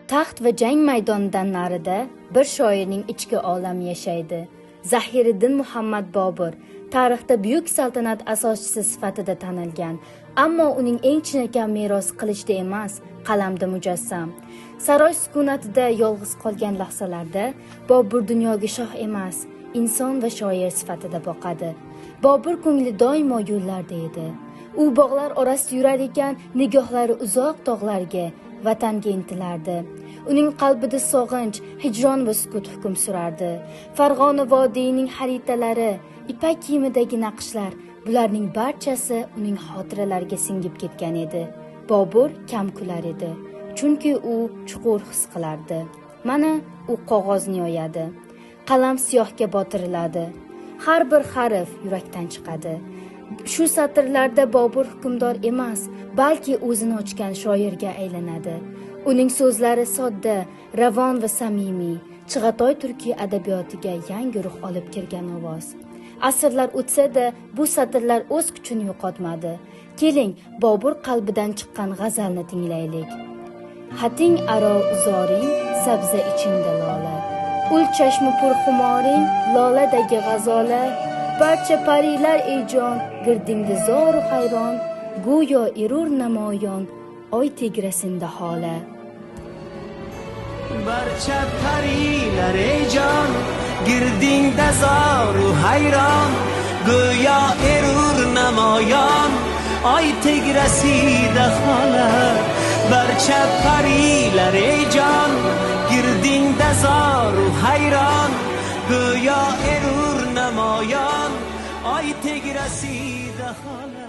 Taxt va jang maydonidan narida bir shoirning ichki olami yashaydi. Zahiriddin Muhammad Bobur tarixda buyuk saltanat asoschisi sifatida tanilgan, ammo uning eng chinakam merosi qilichda emas, qalamda mujassam. Saroy sukunatida yolg'iz qolgan lahzalarda Bobur dunyoga shoh emas, inson va shoir sifatida boqadi. Bobur ko'ngli doimo yo'llarda edi. U bog'lar orasida yurar ekan, nigohlari uzoq tog'larga, vatanga intilardi. Uning qalbida sog'inch, hijron va sukut hukm surardi. Farg'ona vodiyining xaritalari, ipak kiyimidagi naqshlar, bularning barchasi uning xotiralariga singib ketgan edi. Bobur kam kular edi, chunki u chuqur his qilardi. Mana u qog'ozni yoyadi. Qalam siyohga botiriladi. Har bir harf yurakdan chiqadi. Shu satrlarda Bobur hukmdor emas, balki o'zini ochgan shoirga aylanadi. Uning so'zlari sodda, ravon va samimiy, Chig'atoy turkiy adabiyotiga yangi ruh olib kirgan ovoz. Asrlar o'tsa-da, bu satrlar o'z kuchini yo'qotmadi. Keling, Bobur qalbidan chiqqan g'azalni tinglaylik. Xating aro uzoring, sabza ichinda lola. Ul chashmi purxumoring, loladagi g'azola. Barcha parilar ey jon, girdingda zoru hayron, go'yo erur namoyon, oy tegrasinda hola. Barcha parilar ey jon, girdingda zoru hayron, go'yo erur namoyon, oy tegrasida xola. Barcha parilar ey jon, girdingda zoru hayron, go'yo erur namoyon, oy tegrasida xola.